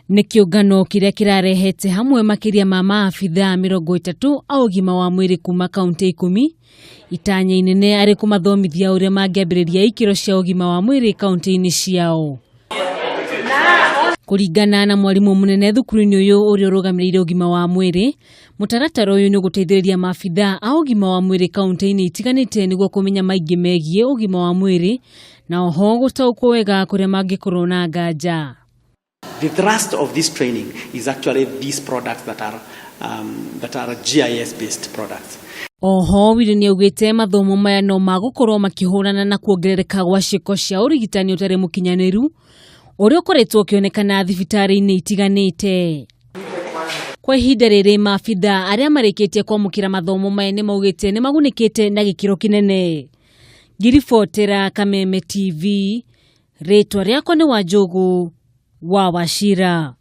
Nĩ kĩũngano kĩrĩa kĩrarehete hamwe makĩria ma maabithaa 30 a ũgima wa mwĩrĩ kuma kaunti 10, itanya inene arĩ kũmathomithia ũrĩa mangĩambĩrĩria ikĩro cia ũgima wa mwĩrĩ kaunti-inĩ ciao. Kũringana na mwarimũ mũnene thukuru-inĩ ũyũ ũrĩa ũrũgamĩrĩire ũgima wa mwĩrĩ, mũtaratara ũyũ nĩ ũgũteithĩrĩria maabithaa a ũgima wa mwĩrĩ kaunti-inĩ itiganĩte nĩguo kũmenya maingĩ megiĩ ũgima wa mwĩrĩ na oho gũtaũkwo wega kũrĩa mangĩkorwo na nganja. The thrust of this training is actually these products that are GIS based products. Oho Wili nĩaugĩte mathomo maya no magũkorwo makĩhũrana na kuongerereka gwa ciĩko cia ũrigitani ũtarĩ mũkinyanĩru ũrĩa ũkoretwo ũkĩonekana thibitarĩ-inĩ itiganĩte. Kwa ihinda rĩrĩ, maabithaa arĩa marĩkĩtie kwamũkĩra mathomo maya nĩ maugĩte nĩ magunĩkĩte na gĩkĩro kĩnene. Ngiribotera Kameme TV, rĩtwa rĩakwa nĩ Wanjũgũ wa Wachira.